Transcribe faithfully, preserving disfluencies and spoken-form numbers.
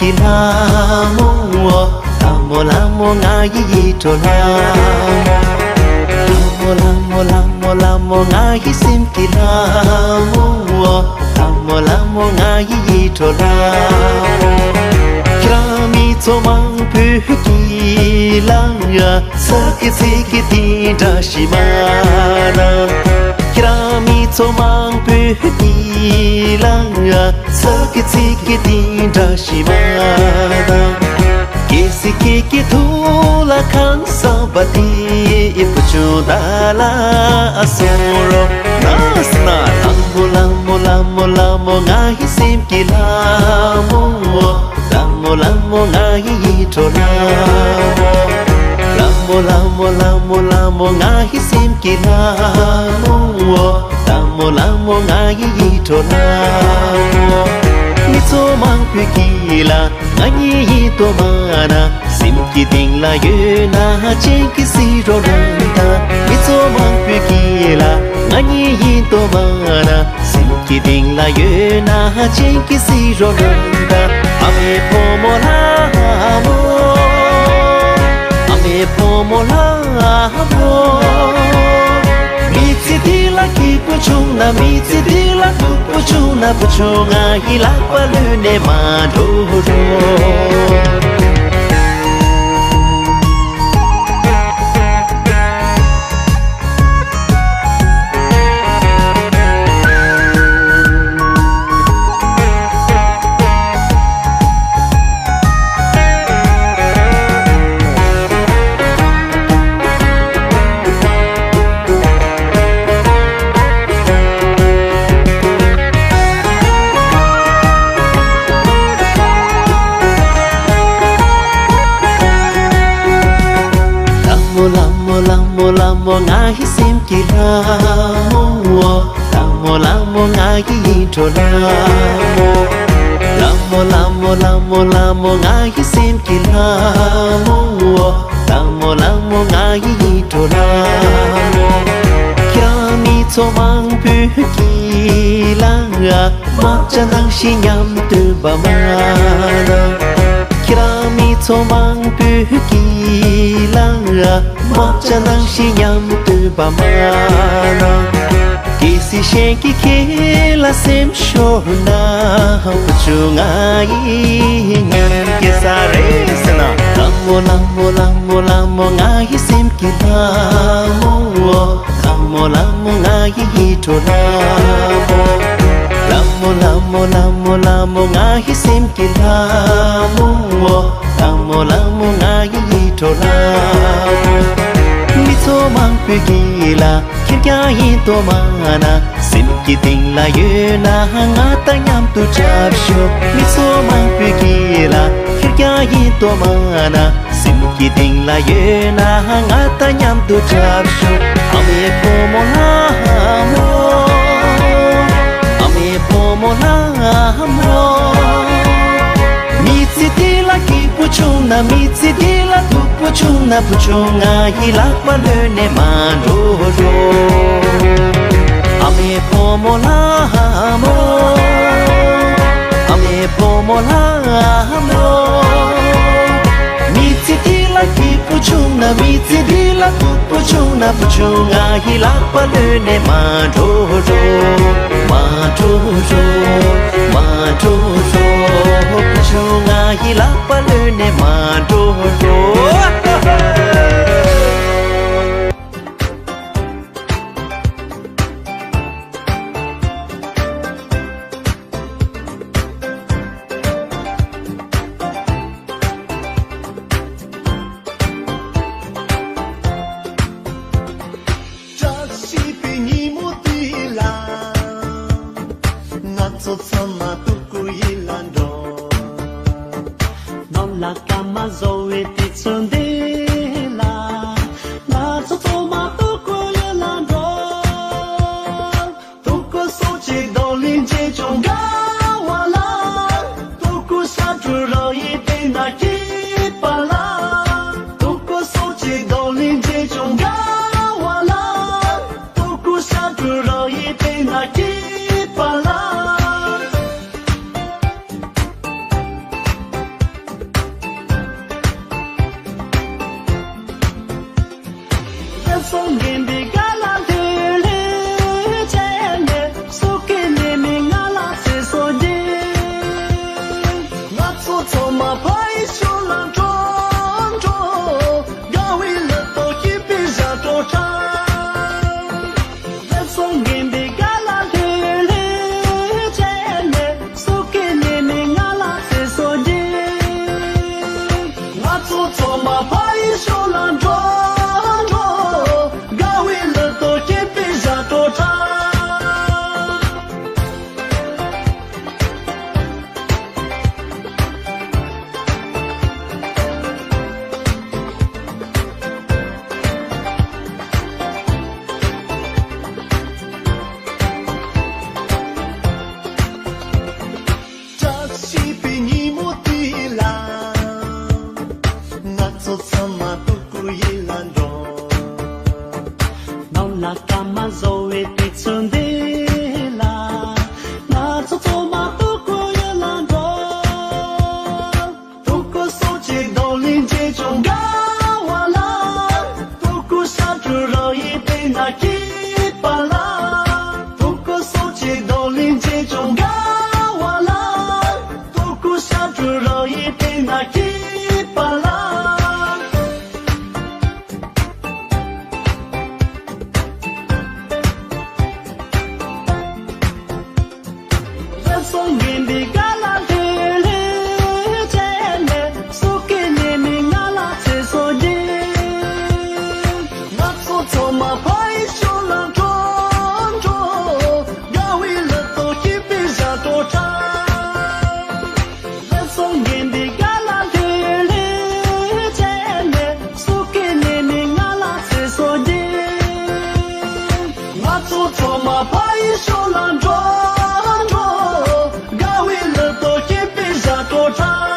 གྱི་ལྷ་མོ། ལྷ་མོ་ལྷ་མོ་ང་ཡི་ཡིད་འཕྲོག་ལྷ་མོ། ལྷ་མོ་ལྷ་མོ་ལྷ་མོ་ལྷ་མོ་ང་ཡི་སེམས་ཀྱི་ལྷ་མོ། ལྷ་མོ་ལྷ་མོ་ང་ཡི་ཡིད་འཕྲོག་ལྷ་མོ། ཁྱེད་རང་མི་ཚོགས་མང་པོས་ཀྱི་ལ། ཚིག་གི་ཚིག་གི་དེ་འདྲ་ཞིག་མ་ན། ཁྱེད་རང་མི་ཚོགས་མང་པོས་ཀྱི་ལ། ཚིག་གི་ཚིག་གི་དེ་འདྲ་ཞིག་མ་ན། གལ་སྲིད་ཁྱེད་ཀྱི་ཐུགས་ལ་ཁང་བཟང་པ་དེ་ཨི་བུ་ཆུང་ད་ལ་ཨ་སོང་རོ། ན་སི་ན་ལྷ་མོ་ལྷ་མོ་ལྷ་མོ་ལྷ་མོ་ང་ཡི་སེམས་ཀྱི་ལྷ་མོ། ལྷ་མོ་ལྷ་མོ་ང་ཡི་ཡིད་འཕྲོག་ལྷ་མོ། ལྷ་མོ་ལྷ་མོ་ལྷ་མོ་ལྷ་མོ་ང་ཡི་སེམས་ཀྱི་ལྷ་མོ། ལྷ་མོ་ལྷ་མོ་ང་ཡི་ཡིད་འཕྲོག་ལྷ་མོ། མི་ཚོགས་མང་པོས་ཀྱི་ལ། ང་གཉིས་ཡིན་དོ་མ་ན། སེམས་ཀྱི་གཏིང་ལ་ཡོད་ན་སྤྱན་གྱིས་གཟིགས་རོགས་གནང་དང་། མི་ཚོགས་མང་པོས་ཀྱི་ལ། ང་གཉིས་ཡིན་དོ་མ་ན། སེམས་ཀྱི་གཏིང་ལ་ཡོད་ན་སྤྱན་གྱིས་གཟིགས་རོགས་གནང་དང་། ཨ་མའི་བུ་མོ་ལྷ་མོ། ཨ་མའི་བུ་མོ་ལྷ་མོ། མི་ཚེ་འདི་ལ་སྐྱིད་པོ་བྱུང་ན། མི་ཚེ་འདི་ལ་སྡུག་པོ་བྱུང་ན། བུ་ཆུང་ང་ཡི་ལག་པ་ལོན་ནས་མ་འགྲོ་རོགས། ལྷ་མོ་ལྷ་མོ་ལྷ་མོ་ལྷ་མོ་ང་ཡི་སེམས་ཀྱི་ལྷ་མོ། ལྷ་མོ་ལྷ་མོ་ང་ཡི་ཡིད་འཕྲོག་ལྷ་མོ། ལྷ་མོ་ལྷ་མོ་ལྷ་མོ་ལྷ་མོ་ང་ཡི་སེམས་ཀྱི་ལྷ་མོ། ལྷ་མོ་ལྷ་མོ་ང་ཡི་ཡིད་འཕྲོག་ལྷ་མོ། ཁྱེད་རང་མི་ཚོགས་མང་པོས་ཀྱི་ལ། དམག་བྱ་ནང་བཞིན་མཉམ་སྡོད་པ་མ་ན། ཁྱེད་རང་མི་ཚོགས་མང་པོས་ཀྱི་ལ། དམག་བྱ་ནང་བཞིན་མཉམ་སྡོད་པ་མ་ན། གལ་སྲིད་གཞན་གྱིས་ཁྱེད་ལ་སེམས་ཤོར་ན། བུ་ཆུང་ང་ཡི་ཉམས་སྐྱེ་ས་རེད་ཟེར་ན། ལྷ་མོ་ལྷ་མོ་ལྷ་མོ་ལྷ་མོ་ང་ཡི་སེམས་ཀྱི་ལྷ་མོ། ལྷ་མོ་ལྷ་མོ་ང་ཡི་ཡིད་འཕྲོག་ལྷ་མོ། ལྷ་མོ་ལྷ་མོ་ལྷ་མོ་ལྷ་མོ་ང་ཡི་སེམས་ཀྱི་ལྷ་མོ། ལྷ་མོ་ལྷ་མོ་ང་ཡི་ཡིད་འཕྲོག་ལྷ་མོ། མི་ཚོགས་མང་པོས་ཀྱི་ལ། ཁེར་རྐྱང་ཡིན་དོ་མ་ན། སེམས་ཀྱི་གཏིང་ལ་ཡོད་ན་ང་དང་མཉམ་དུ་འཁྲབ་ཤོག་མི་ཚོགས་མང་པོས་ཀྱི་ལ། ཁེར་རྐྱང་ཡིན་དོ་མ་ན། སེམས་ཀྱི་གཏིང་ལ་ཡོད་ན་ང་དང་མཉམ་དུ་འཁྲབ་ཤོག་ཨ་མའི་བུ་མོ་ལྷ་མོ། ཨ་མའི་བུ་མོ་ལྷ་མོ། མི་ཚེ་འདི་ལ་སྐྱིད་པོ་བྱུང་ན། མི་ཚེ་འདི་ལ་སྡུག་པོ་བྱུང་ན། བུ་ཆུང་ང་ཡི་ལག་པ་ལོན་ནས་མ་འགྲོ་རོགས། ཨ་མའི་བུ་མོ་ལྷ་མོ། ཨ་མའི་བུ་མོ་ལྷ་མོ། མི་ཚེ་འདི་ལ་སྐྱིད་པོ་བྱུང་ན། མི་ཚེ་འདི་ལ་སྡུག་པོ་བྱུང་ན། བུ་ཆུང་ང་ཡི་ལག་པ་ལོན་ནས་མ་འགྲོ་རོགས། མ་འགྲོ་རོགས། མ་འགྲོ་རོགས། བུ་ཆུང་ང་ཡི་ལག་པ་ལོན་ནས་མ་འགྲོ་རོགས། བཀྲ་ཤིས་པའི་ཉིན་མོ་འདི་ལ། ང་ཚོ་ཚང་མ་སྤྲུལ་སྐུ་ཡིད་ལ་འགྲོ། ནམ་ལ་སྐར་མ་བཟོ་བའི་དུས་ཚོད་འདི་ལ། ང་ཚོ་ཚང་མ་སྤྲུལ་སྐུ་ཡིད་ལ་འགྲོ། སྤྲུལ་སྐུ་སོགས་ཀྱི་རྡོ་ལིང་རྗེས་ཀྱང་དགའ་བ་ལ། སྤྲུལ་སྐུ་ས་འབྲུ་རོ་ཡི་སྟེང་ན་སྐྱིད་པ་ལ། སྤྲུལ་སྐུ་སོགས་ཀྱི་རྡོ་ལིང་རྗེས་ཀྱང་དགའ་བ་ལ། སྤྲུལ་སྐུ་ས་འབྲུ་རོ་ཡི་སྟེང་ན་སྐྱིད་པ་ལ། ཐོག་མ་ཕ་ཡི་ཤུལ་ལ་འགྲོ་འགྲོ། དགའ་བའི་ལུས་སྟོབས་སྐྱེད་པའི་ཞབས་བྲོ་འཁྲབ། རབ་བྱུང་རྒན་པའི་དགའ་ལ་ལྷོད་ལྷོད་བྱས་ནས། སོ་སྐྱེས་ཉི་མའི་ང་ལ་ཚེ་སྲོག་རྒྱས། ང་ཚོ་ཚང་མ་ཕ་ཡི་ཤུལ་ལ་འགྲོ་འགྲོ། དགའ་བའི་ལུས་སྟོབས་སྐྱེད་པའི་ཞབས་བྲོ་འཁྲབ། བཀྲ་ཤིས་པའི་ཉིན་མོ་དེ་ལ། ང་ཚོ་ཚང་མ་སྤྲུལ་སྐུ་ཡིད་ལ་འགྲོ། ནང་ལ་སྐར་མ་བཟོ་བའི་དུས་ཚོད་འདི་ལ། ང་ཚོ་ཚང་མ་སྤྲུལ་སྐུ་ཡིད་ལ་འགྲོ། སྤྲུལ་སྐུ་སོགས་ཀྱི་རྡོ་ལིང་ཆེ་ཆུང་འགའ་བ་ལ། སྤྲུལ་སྐུ་ཞབས་བྲོ་རོལ་ཡིན་པས་ན་སྐྱིད་པ་ལ། སྤྲུལ་སྐུ་སོགས་ཀྱི་རྡོ་ལིང་ཆེ་ཆུང་འགའ་བ་ལ། སྤྲུལ་སྐུ་ཞབས་བྲོ་རོལ་ཡིན་པས་ན་སྐྱིད་པ་ལ། རབ་བྱུང་རྒན་པའི་དགའ་ལ་ལྷོད་ལྷོད་བྱས་ནས། སོ་སྐྱེས་ཉི་མའི་ང་ལ་ཚེ་སྲོག་རྒྱས། ང་ཚོ་ཚང་མ་ཕ་ཡི་ཤུལ་ལ་འགྲོ་འགྲོ། དགའ་བའི་ལུས་སྟོབས་སྐྱེད་པའི་ཞབས་བྲོ་འཁྲབ། རབ་བྱུང་རྒན་པའི་དགའ་ལ་ལྷོད་ལྷོད་བྱས་ནས། སོ་སྐྱེས་ཉི་མའི་ང་ལ་ཚེ་སྲོག་རྒྱས། ང་ཚོ་ཚང་མ་ཕ་ཡི་ཤུལ་ལ་འགྲོ་འགྲོ། དགའ་བའི་ལུས་སྟོབས་སྐྱེད་པའི་ཞབས་བྲོ་འཁྲབ།